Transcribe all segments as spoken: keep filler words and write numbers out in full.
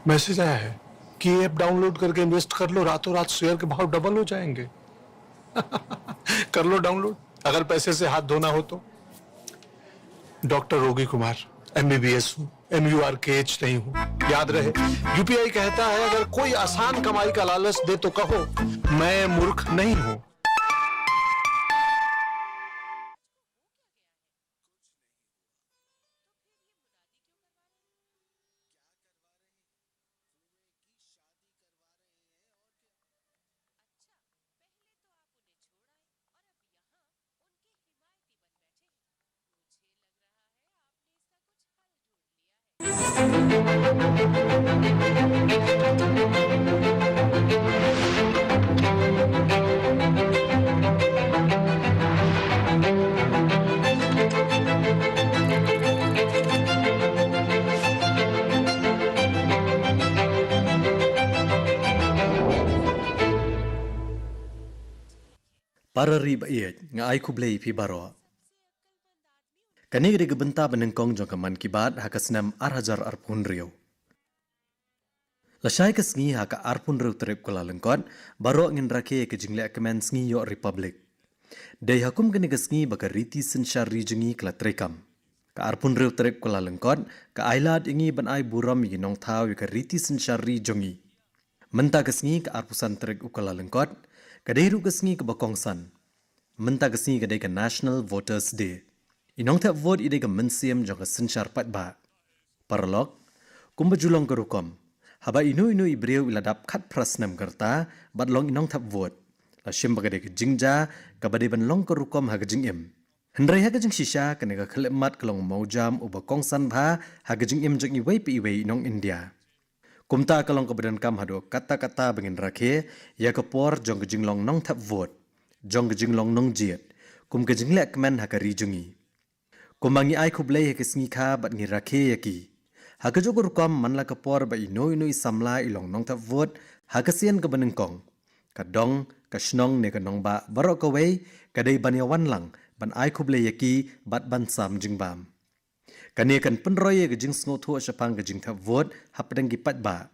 मैसेज आया है कि ऐप डाउनलोड करके इन्वेस्ट कर लो, रातों रात शेयर के भाव डबल हो जाएंगे। कर लो डाउनलोड, अगर पैसे से हाथ धोना हो तो। डॉक्टर रोगी कुमार, एमबीबीएस हूँ, एम यू आर के एच नहीं हूँ। याद रहे, यूपीआई कहता है, अगर कोई आसान कमाई का लालच दे तो कहो, मैं मूर्ख नहीं हूँ। Para ri ba ïeit, nga ai khublei ïa phi baroh. Kane ka dei ka bynta ba nyngkong jong ka Mann Ki Baat ha ka snem ar hajar arphew hynriew. Lashai ka sngi ha ka arphew hynriew tarik Kyllalyngkot, baroh ngin rakhe ïa ka jingleh kmen sngi ïoh Republic. Dei ha kum kane ka sngi ba ka riti synshar ri jong ngi ka la treikam. Ka arphew hynriew tarik Kyllalyngkot ka ailad ïa ngi ban ai burom ïa ki nongthaw ïa ka riti synshar ri jong ngi. Mynta ka sngi ka arphew san tarik u Kyllalyngkot ka dei ruh ka sngi kaba kongsan. Mynta ka sngi ka dei ka National Voters Day. I nongthep vote i dei ka mynsiem jong ka synshar paidbah. Paralok, kumba ju long ka rukom, haba ino ino i briew i la dap khatphra snem ka rta bad long i nongthep vote, la shim ba ka dei ka jingjia kaba dei ban long ka rukom ha ka jingim. Hynrei ha ka jingshisha kane ka khyllipmat ka long mawjam uba kongsan bha ha ka jingim jong iwei pa iwei i nong India. Kumta ka long kaba donkam haduh katta katta ba ngin rakhe ïa ka por jong ka jinglong nongthep vote, jong ka jinglong nongjied, kum ka jingleh kmen ha ka ri jong ngi. Kumba ngi ai khublei ha ka sngi kha bad ngi rakhe ïa ki, ha kajuh ka rukom man la ka por ba ino ino i samla i long nongthep vote ha ka sien kaba nyngkong, ka dong, ka shnong ne ka nongbah baroh kawei ka dei ban ïawan lang ban ai khublei ïa ki bad ban sam jingbam. Kane kan pynroi ïa ka jingsngewthuh shaphang ka jingthep vote hapdeng ki paidbah.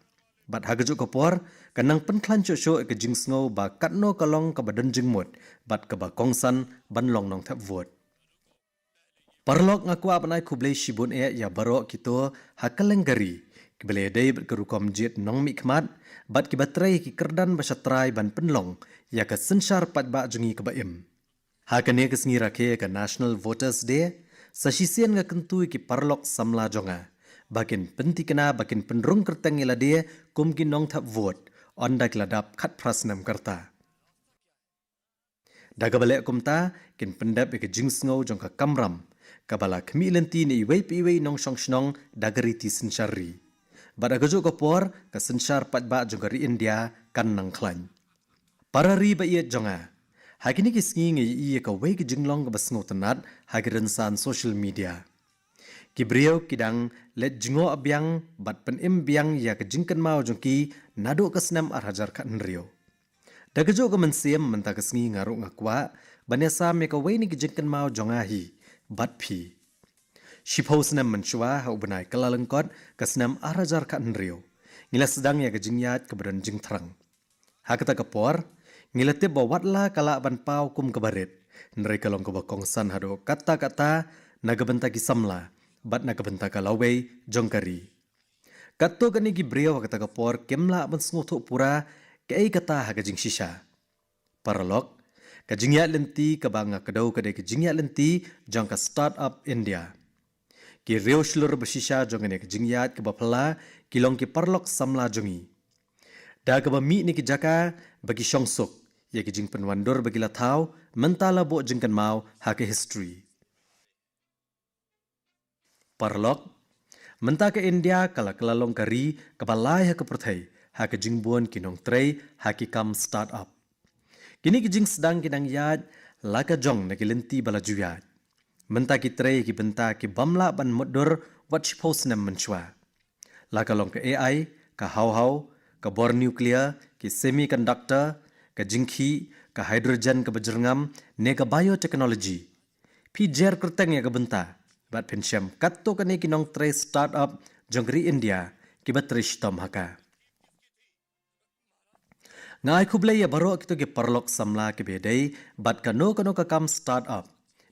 Bad ha kajuh ka por kan nang pynkhlaiñ shuh shuh ïa ka jingsngew ba katno ka long kaba don jingmut bad kaba kongsan ban long nongthep vote. Paralok, nga kwah ban ai khublei shibun eh ïa baroh kito ha kylleng ka ri kiba la ïadei bad ka rukom jied nongmihkhmat bad kiba trei ïa ki kyrdan ba shatrai ban pynlong ïa ka synshar paidbah jong ngi kaba im. Ha kane ka sngi rakhe ka National Voters Day, sa shisien nga kyntu ïa ki paralok samla jong nga ba kin pynthikna, ba kin pynrung kyrteng ïa lade kum ki nongthep vote ynda ki la dap khatphra snem ka rta. Da kaba leh kumta kin pyndep ïa ka jingsngew jong ka kamram kaba la khmih lynti na iwei pa iwei i nongshong shnong da ka riti synshar ri. Bad ha kajuh ka por ka synshar paidbah jong ka ri India kan nang khlaiñ. Para ri ba ïeit jong nga, ha kine ki sngi nga ïohi ïa kawei ka jinglong kaba sngewtynnat ha ki rynsan social media. Ki briew ki dang leit jngoh biang bad pynim biang ïa ka jingkynmaw jong ki naduh ka snem ar hajar khathynriew. Da kajuh ka mynsiem mynta ka sngi nga ruh nga kwah ban ïasam ïa kawei na ki jingkynmaw jong nga hi bad phi. Shiphew snem mynshuwa ha u bnai Kyllalyngkot ka snem ar hajar khathynriew, ngi la sdang ïa ka jingïaid kaba don jingthrang. Ha kata ka por ngi la tip ba watla ka lah ban paw kum kaba rit, hynrei ka long kaba kongsan haduh katta katta na ka bynta ki samla bad na ka bynta ka lawei jong ka ri. Katto katne ki briew ha kata ka por kim lah ban sngewthuh pura kaei kata ha ka jingshisha. Paralok, ka jingïaid lynti kaba nga kdew ka dei ka jingïaid lynti jong ka Startup India. Ki riewshlur ba shisha jong kane ka jingïaid kaba phylla ki long ki paralok samla jong ngi. Da kaba mih na ki jaka ba ki shong suk ïa ki jingpynwandur ba ki la thaw, mynta la buh jingkynmaw ha ka history. Paralok, mynta ka India ka la kylla long ka ri kaba lai ha ka pyrthei ha ka jingbun ki nongtrei ha ki kam startup. Kine ki jingsdang ki dang ïaid la ka jong na ki lynti ba la ju ïaid. Mynta ki trei ïa ki bynta ki bym lah ban mutdur wat shiphew snem mynshuwa. La ka long ka A I, ka hawhaw, ka bor nuclear, ki semiconductor, ka jingkhih, ka hydrogen kaba jyrngam, ne ka biotechnology. Phi jer kyrteng ïa ka bynta bad phin shem katto katne ki nongtrei startup jong ka ri India kiba trei shitom ha ka. Nga ai khublei ïa baroh kito ki paralok samla kiba ïadei bad kano kano ka kam start up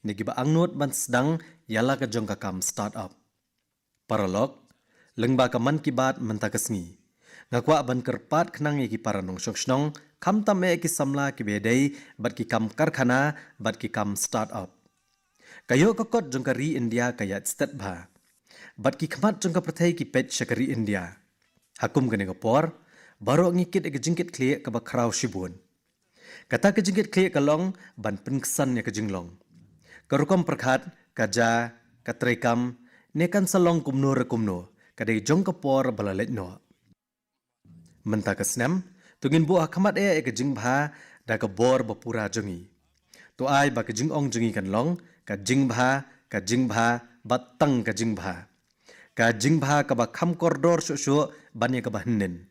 ne kiba angnud ban sdang ïa la ka jong ka kam start up. Paralok, lyngba ka Mann Ki Baat mynta ka sngi, nga kwah ban kyrpad khnang ïa ki para nongshong shnong, khamtam eh ki samla kiba ïadei bad ki kam karkhana bad ki kam start up. Ka ïoh ka kot jong ka ri India ka ïaid stet bha, bad ki khmat jong ka pyrthei ki peit sha ka ri India. Ha kum kane ka por, baroh ngi kit ïa ka jingkitkhlieh kaba khraw shibun. Kata ka jingkitkhlieh ka long ban pynksan ïa ka jinglong. Ka rukom pyrkhat, ka ja, ka treikam, ne kan sa long kumno re kumno, ka dei jong ka por ba la leit noh. Mynta ka snem, to ngin buh ha khmat eh ïa ka jingbha da ka bor ba pura jong ngi. To ai ba ka jingong jong ngi kan long ka jingbha, ka jingbha, bad tang ka jingbha. Ka jingbha kaba kham kordor shuh shuh ban ïa kaba hynnin.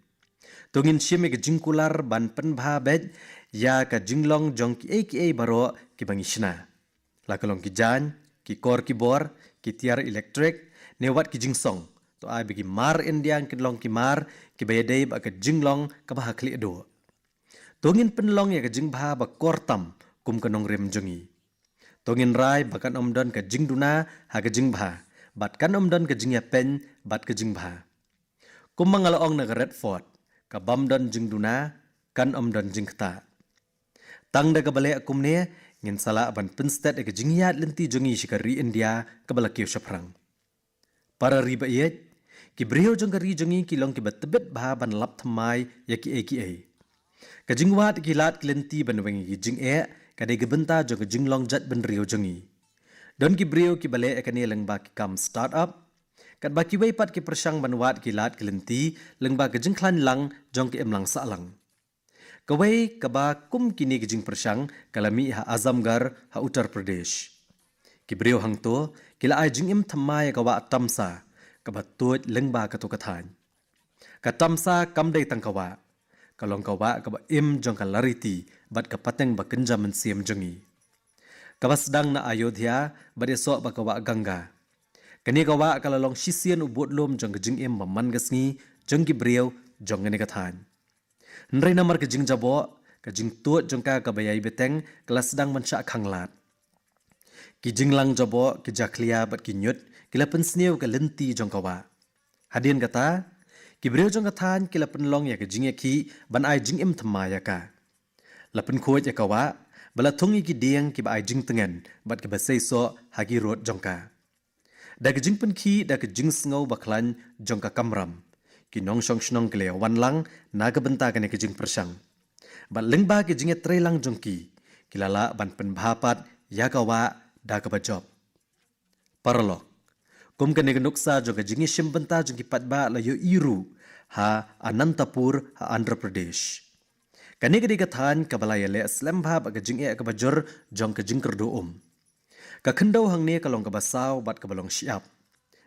To ngin shim ïa ka jingkular ban pynbha beit ïa ka jinglong jong kiei kiei baroh kiba ngi shna. La ka long ki jaiñ, ki kor ki bor, ki tiar elektrik, ne wat ki jingsong. To ai ba ki mar India kin long ki mar kiba ïadei bad ka jinglong kaba ha khlieh duh. To ngin pynlong ïa ka jingbha ba kor tam kum ka nongrim jong ngi. To ngin rai ba kan ym don ka jingduna ha ka jingbha, bad kan ym don ka jingïapeiñ bad ka jingbha. Kumba nga la ong na ka Redford, ka bym don jingduna kan ym don jingktah. Tang da kaba leh kumne, ngin sa lah ban pynstet ïa ka jingïaid lynti jong ngi sha ka ri India kaba la kiew shaphrang. Para ri ba ïeit, ki briew jong ka ri jong ngi ki long kiba tbit bha ban lap thymmai ïa kiei kiei. Ka jingwad ïa ki lad ki lynti ban weng ïa ki jingeh ka dei ka bynta jong ka jinglong jaitbynriew jong ngi. Don ki briew kiba leh ïa kane lyngba ki kam start up, katba kiwei pat ki pyrshang ban wad ïa ki lad ki lynti lyngba ka jingkhlaiñ lang jong ka imlang sahlang. Kawei kaba kum kine ki jingpyrshang ka la mih ha Azamgarh ha Uttar Pradesh. Ki briew hangto ki la ai jingim thymmai ïa ka wah Tamsa kaba tuid lyngba kato ka thaiñ. Ka Tamsa kam dei tang ka wah, ka long ka wah kaba im jong ka lariti bad ka pateng ba kynja mynsiem jong ngi. Kaba sdang na Ayodhya bad ïasoh bad ka wah Ganga. Kane ka wah ka la long shisien u budlum jong ka jingim ba man ka sngi jong ki briew jong kane ka thaiñ. Hynrei namar ka jingjaboh, ka jingtuid jong ka kaba ïai bteng ka la sdang ban shah khanglad. Ki jinglang jaboh, ki jakhlia bad ki ñiut ki la pynsniew ka lynti jong ka wah. Hadien kata, ki briew jong ka thaiñ ki la pynlong ïa ka jingïakhih ban ai jingim thymmai ïa ka. La pynkhuid ïa ka wah, ba la thung ïa ki dieng kiba ai jingtngen bad kiba seisoh ha ki rud jong ka. Da ka jingpynkhih da ka jingsngew bakhlaiñ jong ka kamram, ki nongshong shnong ki la ïawan lang na ka bynta kane ka jingpyrshang. Bad lyngba ka jingïatreilang jong ki, ki la lah ban pynbha pat ïa ka wah da kaba jop. Paralok, kum kane ka nuksa jong ka jingïashim bynta jong ki paidbah la ïohi ruh ha Anantapur ha Andhra Pradesh. Kane ka dei ka thaiñ kaba la ïaleh slem bha bad ka jingeh kaba jur jong ka jingkyrduh um. Ka khyndew hangne ka long kaba saw bad kaba long shyiap.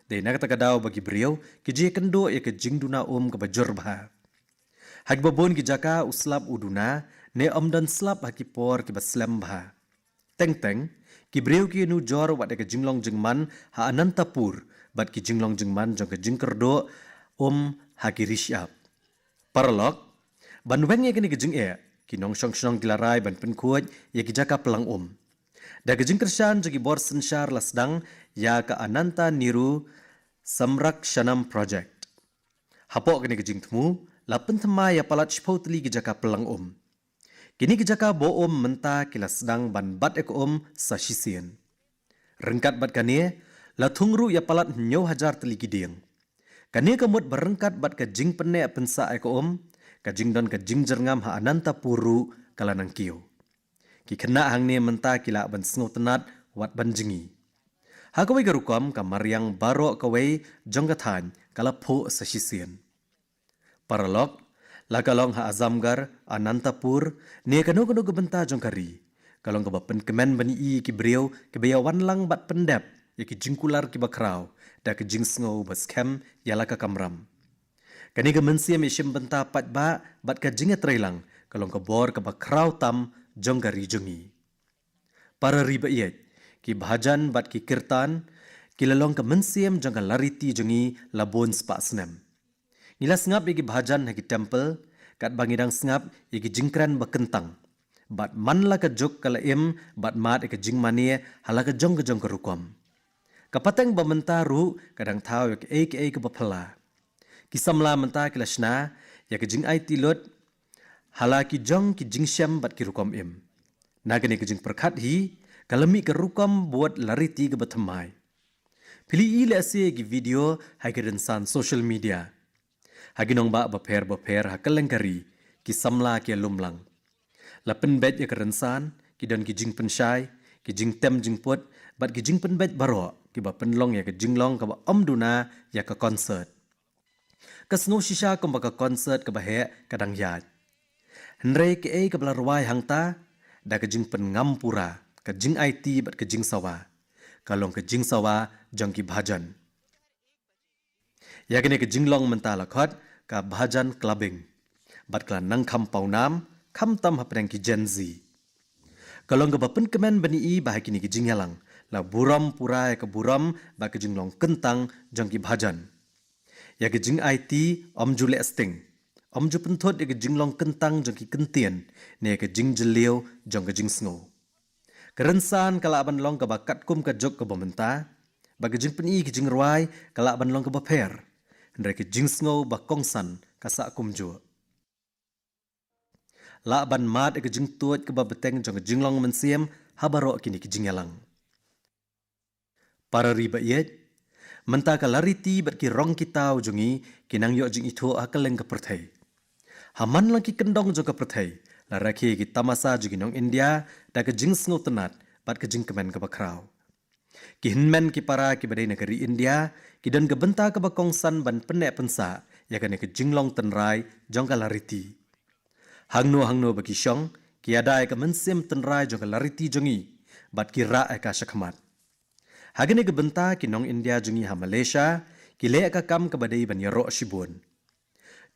Dei na kata ka daw ba ki briew ki ju ïakynduh ïa ka jingduna um kaba jur bha. Ha kiba bun ki jaka u slap u duna ne ym don slap ha ki por kiba slem bha. Teng teng, ki briew ki ïanujor wat ïa ka jinglong jingman ha Anantapur bad ki jinglong jingman jong ka jingkyrduh um ha ki ri shyiap. Paralok, ban weng ïa kane ka jingeh, ki nongshong shnong ki la rai ban pynkhuid ïa ki jaka pynlang um. Da ka jingkyrshan jong ki bor synshar la sdang ïa ka Ananta Nehru Samrakshanam Project. Hapoh kane ka jingthmu, la pynthymmai ïa palat shiphew tylli ki jaka pynlang um. Kine ki jaka buh um mynta ki la sdang ban bat ïa ka um sa shisien. Ryngkat bad kane, la thung ruh ïa palat hynñiew hajar tylli ki dieng. Kane ka mut ba ryngkat bad ka jingpynneh pynsah ïa ka um, ka jingdon ka jingjyrngam ha Anantapur ruh ka la nang kiew. Ki khynnah hangne mynta ki lah ban sngewtynnat wat ban jngi. Ha kawei ka rukom ka mariang baroh kawei jong ka thaiñ ka la phuh sa shisien. Paralok, la ka long ha Azamgarh, Anantapur, ne kano kano ka bynta jong ka ri, ka long kaba pynkmen ban ïohi ïa ki briew kiba ïawan lang bad pyndep ïa ki jingkular kiba khraw da ka jingsngew ba skhem ïa la ka kamram. Kane ka mynsiem ïashim bynta paidbah bad ka jingïatreilang ka long ka bor kaba khraw tam jong ka ri jong ngi. Para ri ba ïeit, ki bhajan bad ki kirtan ki la long ka mynsiem jong ka lariti jong ngi la bun spah snem. Ngi la sngap ïa ki bhajan ha ki temple, katba ngi dang sngap ïa ki jingkren ba kyntang. Bad man la ka juk ka la im, bad mad ïa ka jingmane ha la ka jong ka jong ka rukom. Ka pateng ba mynta ruh ka dang thaw ïa kaei kaei kaba phylla. Ki samla mynta ki la shna ïa ka jingaiti lut ha la ki jong ki jingshem bad ki rukom im. Na kane ka jingpyrkhat hi, ka la mih ka rukom bud la riti kaba thymmai. Phi la ïohi lehse ïa ki video ha ki rynsan social media. Ha ki nongbah bapher bapher ha kylleng ka ri, ki samla ki ïalum lang. La pynbeit ïa ka rynsan, ki don ki jingpynshai, ki jingtem jingput, bad ki jingpynbeit baroh, kiba pynlong ïa ka jinglong kaba ym duna ïa ka concert. Ka sngew shisha kumba ka concert kaba heh ka dang ïaid. Hynrei kaei kaba la rwai hangta, da ka jingpynngam pura, ka jingaiti bad ka jingsawa. Ka long ka jingsawa jong ki bhajan. Ïa kane ka jinglong mynta la khot ka bhajan clubbing. Bad ka la nang kham pawnam, khamtam hapdeng ki Gen Z. Ka long kaba pynkmen ban ïohi ba ha kine ki jingïalang, la burom pura ïa ka burom bad ka jinglong kyntang jong ki bhajan. Ïa ka jingaiti ym ju leh sting. Ym ju pynthut ïa ka jinglong kyntang jong ki kyntien, ne ïa ka jingjylliew jong ka jingsngew. Ka rynsan ka lah ban long kaba katkum ka juk kaba mynta, bad ka jingpyni ka jingrwai ka lah ban long kaba pher. Hynrei ka jingsngew ba kongsan ka sah kumjuh. Lah ban mad ïa ka jingtuid kaba bteng jong ka jinglong mynsiem ha baroh kine ki jingïalang. Para ri ba ïeit, mynta ka la riti bad ki rong ki taw jong ngi ki nang ïoh jingithuh ha kylleng ka pyrthei. Ha man lang ki kyndong jong ka pyrthei, la rakhe ki tamasa jong ki nong India da ka jingsngewtynnat bad ka jingkmen kaba khraw. Ki hynmen ki para kiba dei na ka ri India, ki don ka bynta kaba kongsan ban pynneh pynsah ïa kane ka jinglong tynrai jong ka la riti. Hangno hangno ba ki shong, ki ïada ïa ka mynsiem tynrai jong ka la riti jong ngi, bad ki rah ïa ka shakhmat. Ha kane ka bynta ki nong India jong ngi ha Malaysia, ki leh ïa ka kam kaba dei ban ïaroh shibun.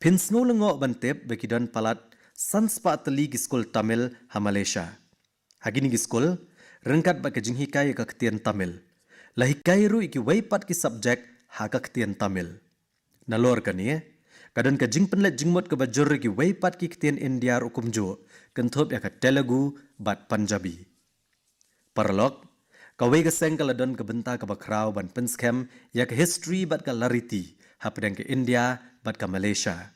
Phin sngew lyngngoh ban tip ba ki don palat san spah tylli ki skul Tamil ha Malaysia. Ha kine ki skul, ryngkat bad ka jinghikai ïa ka ktien Tamil, la hikai ruh ïa kiwei pat ki subject ha ka ktien Tamil. Nalor kane, ka don ka jingpynleit jingmut kaba jur ïa kiwei pat ki ktien India ruh kumjuh, kynthup ïa ka Telugu bad Punjabi. Paralok, kawei ka seng ka la don ka bynta kaba khraw ban pynskhem ïa ka history bad ka la riti hapdeng ka India bad ka Malaysia.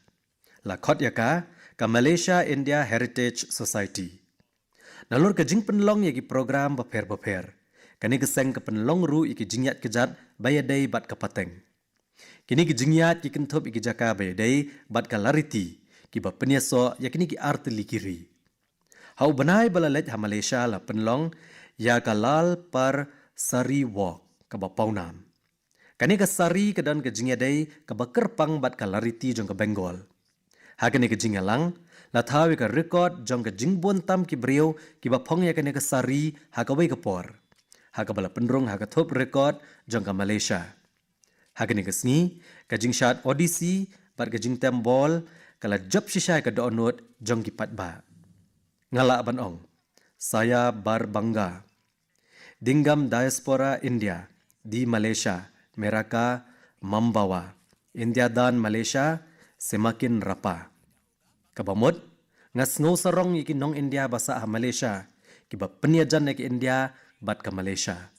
La khot ïa ka, ka Malaysia India Heritage Society. Nalor ka jingpynlong ïa ki program bapher bapher, kane ka seng ka pynlong ruh ïa ki jingïaid kjat ba ïadei bad ka pateng. Kine ki jingïaid ki kynthup ïa ki jaka ba ïadei bad ka la riti, kiba pynïasoh ïa kine ki artylli ki ri. Ha u bnai ba la leit ha Malaysia la pynlong ïa ka Lalparsari Walk kaba pawnam. Kane ka sari ka don ka jingïadei kaba kyrpang bad ka la riti jong ka Bengal. Ha kane ka jingïalang, la thaw ïa ka record jong ka jingbun tam ki briew kiba phong ïa kane ka sari ha kawei ka por. Ha kaba la pynrung ha ka thup record jong ka Malaysia. Ha kane ka sngi, ka jingshad Odissi bad ka jingtem bol ka la jop shisha ïa ka dohnud jong ki paidbah. Nga lah ban ong, saya berbangga. Dinggam diaspora India di Malaysia, mereka membawa India dan Malaysia semakin rapat. Kaba mut, nga sngew sarong ïa ki nong India ba sah ha Malaysia, kiba pynïajan ïa ka India bad ka Malaysia.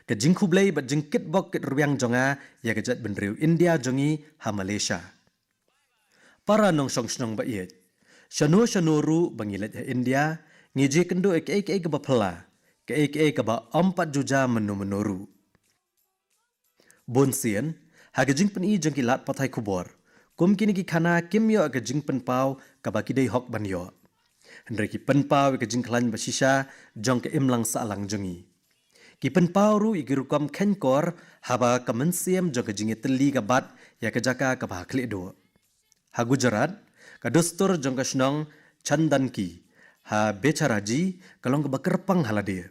Ka jingkhublei bad jingkitbok kitrwiang jong nga ïa ka jaitbynriew India jong ngi ha Malaysia. Para nongshong shnong ba ïeit, shano shano ruh ba ngi leit ha India, ngi ju ïakynduh ïa kaei kaei kaba phylla, kaei kaei kaba ym pat ju jia mynno mynno ruh. Bun sien, ha ka jingpyni jong ki lad pathai khubor, kum kine ki khana kim ïoh ka jingpynpaw kaba ki dei hok ban ïoh. Hynrei ki pynpaw ïa ka jingkhlaiñ ba shisha jong ka imlang sahlang jong ngi. Ki pynpaw ruh ïa ki rukom kheiñkor haba ka mynsiem jong ka jingïatylli ka bat ïa ka jaka kaba ha khlieh duh. Ha Gujarat, ka dustur jong ka shnong Chandanki ha Becharaji ka long kaba kyrpang ha lade.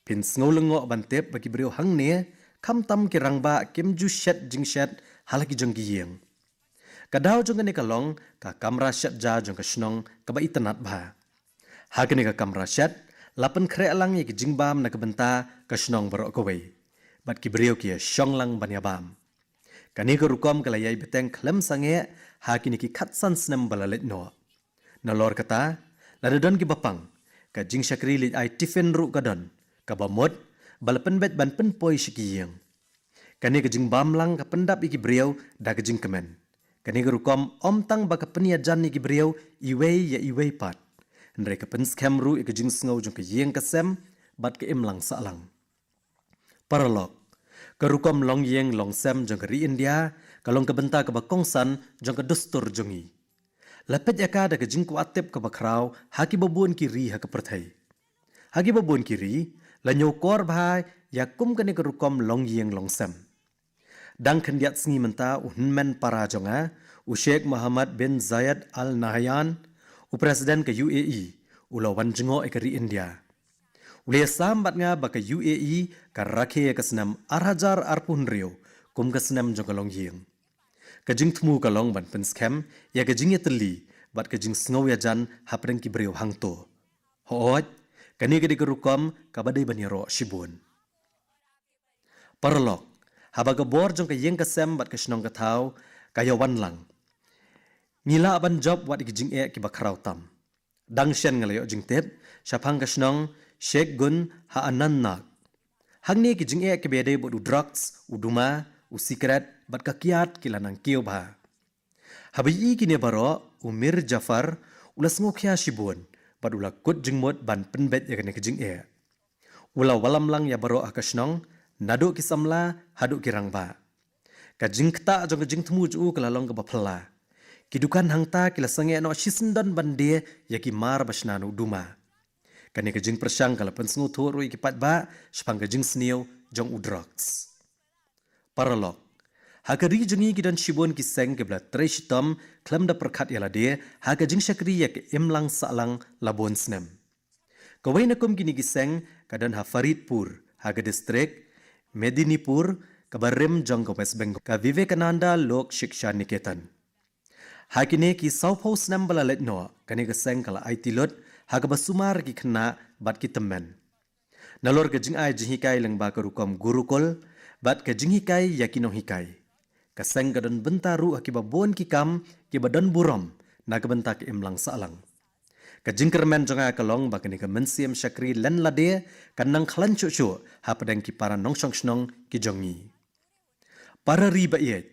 Phin sngew lyngngoh ban tip ba ki briew hangne, khamtam ki rangbah, kim ju shet jingshet ha la ki jong ki ïing. Ka daw jong kane ka long ka kamra shet ja jong ka shnong kaba itynnad bha. Ha kane ka kamra shet, la pynkhreh lang ïa ki jingbam na ka bynta ka shnong baroh kawei. Bad ki briew ki ïa shong lang ban ïa bam. Kane ka rukom ka la ïai bteng khlem sangeh ha kine ki khatsan snem ba la leit noh. Nalor kata, lada don kiba pang, ka jingshakri leit ai tiffin ruh ka don, kaba mut ba la pynbeit ban pynpoi sha ki ïing. Kane ka jingbam lang ka pyndap ïa ki briew da ka jingkmen. Kane ka rukom ym tang ba ka pynïajan ïa ki briew iwei ïa iwei pat, hynrei ka pynskhem ruh ïa ka jingsngew jong ka ïing ka sem bad ka imlang sahlang. Paralok, ka rukom longïing longsem jong ka ri India ka long ka bynta kaba kongsan jong ka dustur jong ngi. La peit ïa ka da ka jingkwah tip kaba khraw ha kiba bun ki ri ha ka pyrthei. Ha kiba bun ki ri, la ñiewkor bha ïa kum kane ka rukom longïing longsem. Dang khyndiat sngi mynta, u hynmen para jong nga, u Sheikh Mohammed bin Zayed Al Nahyan, u President ka U A E, u la wan jngoh ïa ka ri India. U la ïasam bad nga ba ka U A E ka rakhe ïa ka snem ar hajar arphew hynriew kum ka snem jong ka longïing. Ka jingthmu ka long ban pynskhem ïa ka jingïatylli bad ka jingsngew ïajan hapdeng ki briew hangto. Hooid, kane ka dei ka rukom kaba dei ban ïaroh shibun. Paralok, haba ka bor jong ka ïing ka sem bad ka shnong ka thaw ka ïawan lang, ngi lah ban jop wat ïa ki jingeh kiba khraw tam. Dang shen nga la ïoh jingtip shaphang ka shnong Sheikh Gun ha Anantnag. Hangne ki jingeh kiba ïadei bad u drugs, u duma, u sikret bad ka kiad ki la nang kiew bha. Haba ïohi kine baroh, u Mir Jafar u la sngewkhia shibun bad u la kut jingmut ban pynbeit ïa kane ka jingeh. U la wallam lang ïa baroh ha ka shnong, naduh ki samla haduh ki rangbah. Ka jingktah jong ka jingthmu jong u ka la long kaba phylla. Ki dukan hangta ki la sangeh noh shisyndon ban die ïa ki mar ba shna na u duma. Kane ka jingpyrshang ka la pynsngewthuh ruh ïa ki paidbah shaphang ka jingsniew jong u drugs. Paralok, ha ka ri jong ngi ki don shibun ki seng kiba la trei shitom khlem da pyrkhat ïa lade ha ka jingshakri ïa ka imlang sahlang la bun snem. Kawei na kum kine ki seng ka don ha Faridpur, ha ka distrik Medinipur, kaba rim jong ka West Bengal, ka Vivekananda Lok Shiksha Niketan. Ha kine ki sawphew snem ba la leit noh, kane ka seng ka la aiti lut ha kaba sumar ki khynnah bad ki tymmen. Nalor ka jingai jinghikai lyngba ka rukom Gurukul bad ka jinghikai ïa ki nonghikai, ka seng ka don bynta ruh ha kiba bun ki kam kiba don burom na ka bynta ka imlang sahlang. Ka jingkyrmen jong nga ka long ba kane ka mynsiem shakri len lade kan nang khlaiñ shuh shuh hapdeng ki para nongshong shnong ki jong ngi. Para ri ba ïeit,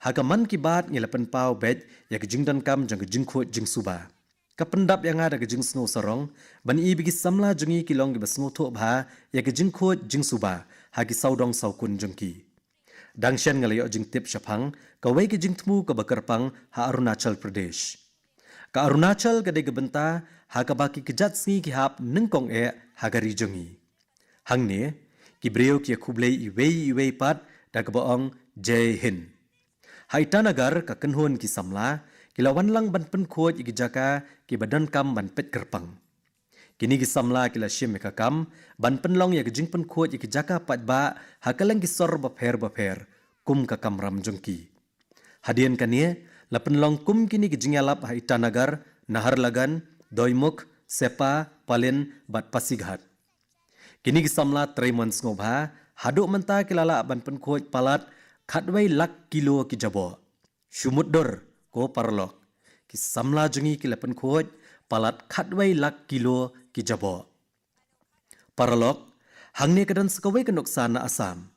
ha ka Mann Ki Baat ngi la pynpaw beit ïa ka jingdonkam jong ka jingkhuid jingsuba. Ka pyndap ïa nga da ka jingsngew sarong ban i ba ki samla jong ngi ki long kiba sngewthuh bha ïa ka jingkhuid jingsuba ha ki sawdong sawkun jong ki. Dang shen nga la ïoh jingtip shaphang kawei ka jingthmu kaba kyrpang ha Arunachal Pradesh. Ka Arunachal ka dei ka bynta ha kaba ki kjat sngi ki hap nyngkong eh ha ka ri jong ngi. Hangne, ki briew ki ïakhublei iwei iwei pat da kaba ong Jai Hind. Ha Itanagar, ka kynhun ki samla ki la wan lang ban pynkhuid ïa ki jaka kiba donkam ban peit kyrpang. Kine ki samla ki la shim ïa ka kam ban pynlong ïa ka jingpynkhuid ïa ki jaka paidbah ha kylleng ki sor bapher bapher, kum ka kamram jong ki. Hadien kane, la pynlong kum kine ki jingïalap ha Itanagar, Naharlagun, Doimukh, Seppa, Pallin bad Pasighat. Kine ki samla trei mon sngewbha, haduh mynta ki la lah ban pynkhuid palat khatwei lak kilo ki jaboh. Shu mutdur, ko paralok, ki samla jong ngi ki la pynkhuid palat khatwei lak kilo ki jaboh. Paralok, hangne ka don sa kawei ka nuksa na Assam.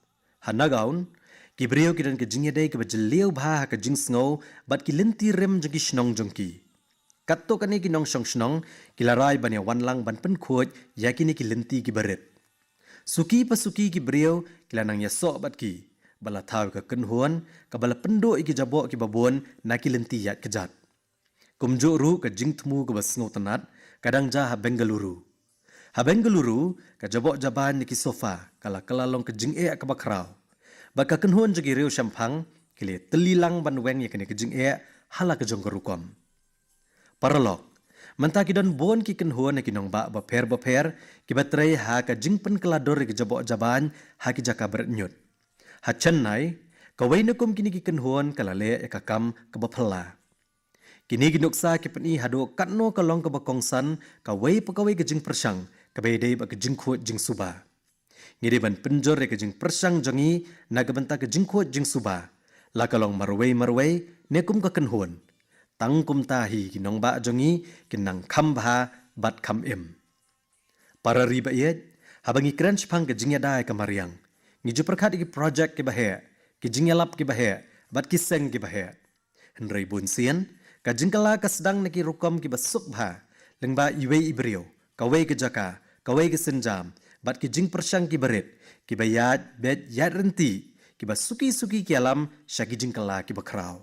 Ha Nagaon, ki briew ki don ka jingïadei kaba jylliew bha ha ka jingsngew bad ki lynti rim jong ki shnong jong ki. Katto katne ki nongshong shnong ki la rai ban ïawan lang ban pynkhuid ïa kine ki lynti kiba rit. Suki pa suki ki briew ki la nang ïasoh bad ki, ba la thaw ïa ka kynhun kaba la pynduh ïa ki jaboh kiba bun na ki lynti ïaid kjat. Kumjuh ruh ka jingthmu kaba sngewtynnat ka dang jia ha Bengaluru. Ha Bengaluru, ka jaboh jabain na ki sofa ka la kylla long ka jingeh kaba khraw. Bad ka kynhun jong ki riew shemphang ki la ïatylli lang ban weng ïa kane ka jingeh ha la ka jong ka rukom. Paralok, mynta ki don bun ki kynhun ha ki nongbah bapher bapher kiba trei ha ka jingpynkylla dur ïa ka jaboh jabain ha ki jaka bret ñiut. Ha Chennai, kawei na kum kine ki kynhun ka la leh ïa ka kam kaba phylla. Kine ki nuksa ki pyni haduh katno ka long kaba kongsan kawei pa kawei ka jingpyrshang kaba ïadei bad ka jingkhuid jingsuba. Ngi dei ban pynjur ïa ka jingpyrshang jong ngi na ka bynta ka jingkhuid jingsuba, La ka long marwei marwei ne kum ka kynhun, tang kumta hi ki nongbah jong ngi kin nang kham bha bad kham im. Para ri ba ïeit, haba ngi kren shaphang ka jingïada ïa ka mariang, ngi ju pyrkhat ïa ki projek kiba heh, ki jingïalap kiba heh bad ki seng kiba heh. Hynrei bun sien ka jingkylla ka sdang na ki rukom kiba suk bha lyngba iwei i briew, kawei ka jaka, kawei ka sienjam, bad ki jingpyrshang kiba rit, kiba ïaid beit ïaid ryntih, kiba suki suki ki ïalam sha ki jingkylla kiba khraw.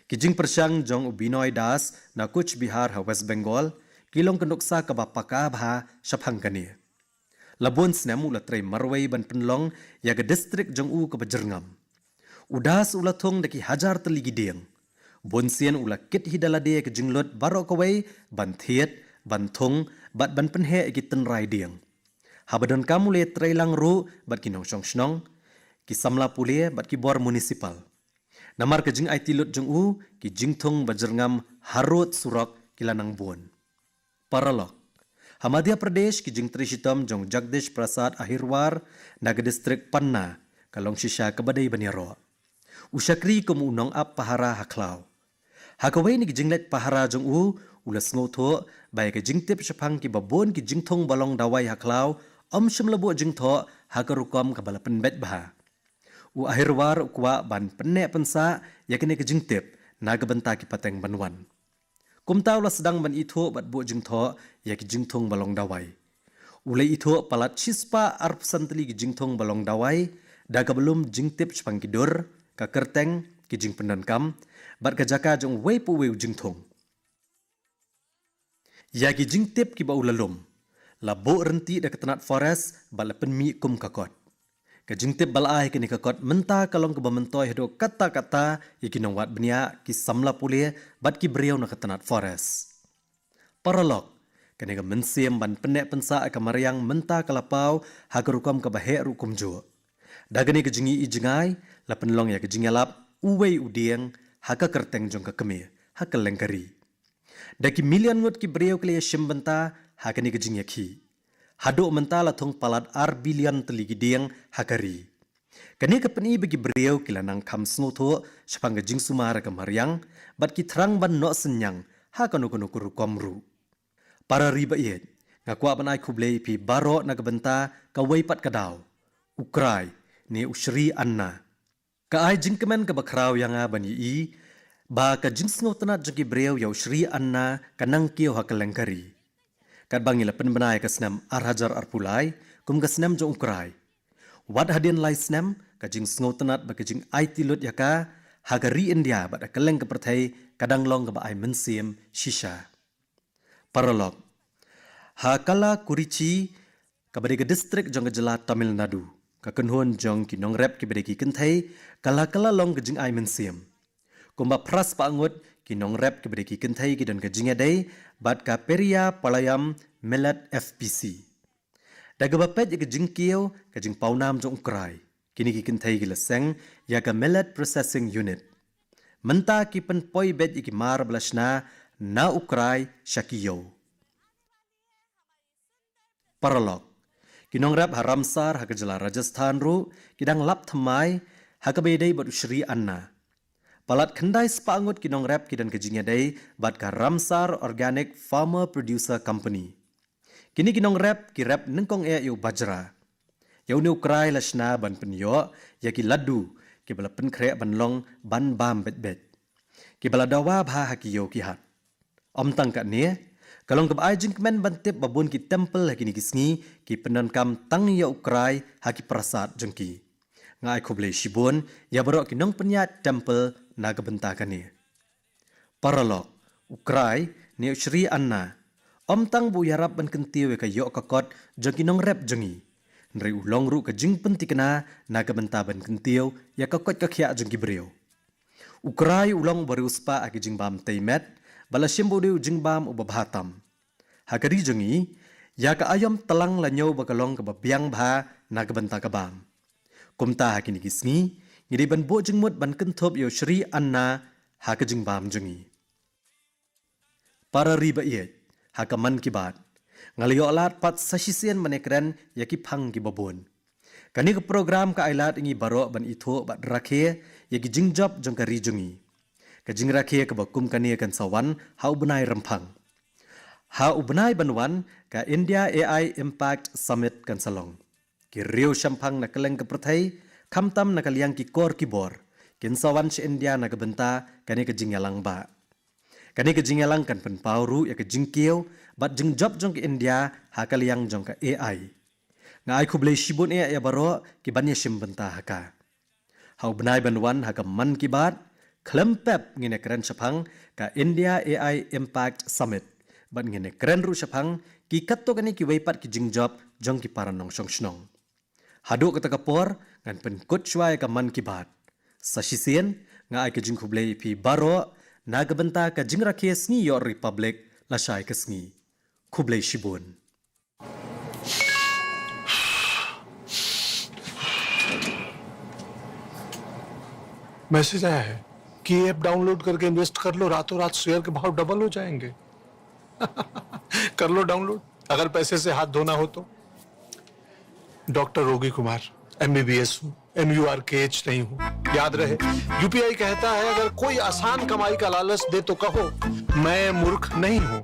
Ki jingpyrshang jong u Binoy Das na Cooch Behar ha West Bengal ki long ka nuksa kaba paka bha shaphang kane. La bun snem u la trei marwei ban pynlong ïa ka distrik jong u kaba jyrngam. U Das u la thung da ki hajar tylli ki dieng. Bun sien u la kit hi da lade ïa ka jinglut baroh kawei ban thied, ban thung bad ban pynheh ïa ki tynrai dieng. Haba donkam u la ïatrei lang ruh bad ki nongshong shnong, ki samla pule bad ki bor municipal. Namar ka jingaiti lut jong u, ki jingthung ba jyrngam harud surok ki la nang bun. Paralok, ha Madhya Pradesh ki jingtrei shitom jong Jagdish Prasad Ahirwar na ka distrik Panna ka long shisha kaba dei ban ïaroh. U shakri kum u nongap pahara ha khlaw. Ha kawei na ki jingleit pahara jong u, u la sngewthuh ba ïa ka jingtip shaphang kiba bun ki jingthung ba long dawai ha khlaw ym shym la buh jingthoh ha ka rukom kaba la pynbeit bha. U Ahirwar u kwah ban pynneh pynsah ïa kane ka jingtip na ka bynta ki pateng ban wan. Kumta u la sdang ban ithuh bad buh jingthoh ïa ki jingthung ba long dawai. U la ithuh palat shispah arphew san tylli ki jingthung ba long dawai, da kaba lum jingtip shaphang ki dur, ka kyrteng, ki jingpyndonkam bad ka jaka jong uwei pa uwei u jingthung. Ïa ki jingtip kiba u la lum la buh ryntih da ka tnat forest bad la pynmih kum ka kot. Ka jingtip ba la ai ha kane ka kot mynta ka long kaba myntoi haduh katta katta ïa ki nongwad bniah, ki samla pule bad ki briew na ka tnat forest. Paralok, kane ka mynsiem ban pynneh pynsah ïa ka mariang mynta ka la paw ha ka rukom kaba heh ruh kumjuh. Da kane ka jingïohi jngai la pynlong ïa ka jingïalap uwei u dieng ha ka kyrteng jong ka kmie ha kylleng ka ri. Da ki million ngut ki briew ki la ïashim bynta ha kane ka jingïakhih. Haduh mynta la thung palat ar billion tylli ki dieng ha ka ri. Kane ka pyni ba ki briew ki la nang kham sngewthuh shaphang ka jingsumar ka mariang bad ki thrang ban noh synñiang ha kano kano ka rukom ruh. Para ri ba ïeit, nga kwah ban ai khublei ïa phi baroh na ka bynta kawei pat ka daw. U Krai ne u Shri Anna. Ka ai jingkmen kaba khraw ïa nga ban ïohi ba ka jingsngewtynnat jong ki briew ïa u Shri Anna ka nang kiew ha kylleng ka ri. Katba ngi la pynbna ïa ka snem ar hajar arphew lai kum ka snem jong u Krai. Wat hadien lai snem ka jingsngewtynnat bad ka jingaiti lut ïa ka ha ka ri India bad ha kylleng ka pyrthei ka dang long kaba ai mynsiem shisha. Paralok, ha Kallakurichi, kaba dei ka distrik jong ka jylla Tamil Nadu, ka kynhun jong ki nongrep kiba dei ki kynthei ka la kylla long ka jingai mynsiem. Kumba phra spah ngut ki nongrep kiba dei ki kynthei ki don ka jingïadei bad ka Periyapalayam Millet F P C. Da kaba peit ïa ka jingkiew, ka jingpawnam jong u Krai, kine ki kynthei ki la seng ïa ka Millet Processing Unit. Mynta ki pynpoi beit ïa ki mar ba la shna na u Krai sha ki ïew. Paralok, ki nongrep ha Ramsar ha ka jylla Rajasthan ruh ki dang lap thymmai ha kaba ïadei bad u Shri Anna. Palat khyndai spah ngut ki nongrep ki don ka jingïadei bad ka Ramsar Organic Farmer Producer Company. Kine ki nongrep ki rep nyngkong eh ïa u bajra. Ïa une u Krai la shna ban pynïoh ïa ki laddu kiba la pynkhreh ban long ban bam beit beit, kiba la dawa bha ha ki ïew ki hat. Ym tang katne, ka long kaba ai jingkmen ban tip ba bun ki temple ha kine ki sngi ki pyndonkam tang ïa u Krai ha ki prasad jong ki. Nga ai khublei shibun ïa baroh ki nongpynïaid temple na ka bynta kane. Paralok, u Krai ne u Shri Anna ym tang ba u ïarap ban kyntiew ïa ka ïoh ka kot jong ki nongrep jong ngi, hynrei u long ruh ka jingpynthikna na ka bynta ban kyntiew ïa ka koit ka khiah jong ki briew. U Krai u long uba riewspah ha ki jingbam tei met, ba la shim ba u dei u jingbam uba bha tam. Ha ka ri jong ngi, ïa ka aïom tlang la ñiew ba ka long kaba biang bha na ka bynta ka bam. Kumta ha kine ki sngi, ngi dei ban buh jingmut ban kynthup ïa u Shri Anna ha ka jingbam jong ngi. Para ri ba ïeit, ha ka Mann Ki Baat nga la ïoh lad pat sa shisien ban ïakren ïa ki phang kiba bun. Kane ka program ka ai lad ïa ngi baroh ban ithuh bad rakhe ïa ki jingjop jong ka ri jong ngi. Ka jingrakhe kaba kum kane kan sa wan ha u bnai Rymphang. Ha u bnai ban wan ka India A I Impact Summit kan sa long. Ki riew shemphang na kylleng ka pyrthei, khamtam na ka liang ki kor ki bor, kin sa wan sha India na ka bynta kane ka jingïalang ba. Kane ka jingïalang kan pynpaw ruh ïa ka jingkiew bad jingjop jong ka India ha ka liang jong ka A I. Nga ai khublei shibun ïa ïa baroh ki ban ïa shim bynta ha ka. Ha u bnai ban wan ha ka Mann Ki Baat, khlem pep ngin ïa kren shaphang ka India A I Impact Summit. Bad ngin ïa kren ruh shaphang ki katto katne kiwei pat ki jingjop jong ki para nongshong shnong. Haduh kata ka por, ngan pynkut shuwa ïa ka Mann Ki Baat. Sa shisien, nga ai ka jingkhublei ïa phi baroh, na ka bynta ka jingrakhe sngi ïoh Republic, lashai ka sngi. Khublei shibun. मैसेज आया है कि ये ऐप डाउनलोड करके इन्वेस्ट कर लो, रातों रात शेयर के भाव डबल हो जाएंगे। कर लो डाउनलोड, अगर पैसे से हाथ धोना हो तो। डॉक्टर रोगी कुमार, एमबीबीएस हूँ, एम यू आर के एच नहीं हूँ। याद रहे, यूपीआई कहता है, अगर कोई आसान कमाई का लालच दे तो कहो, मैं मूर्ख नहीं हूँ।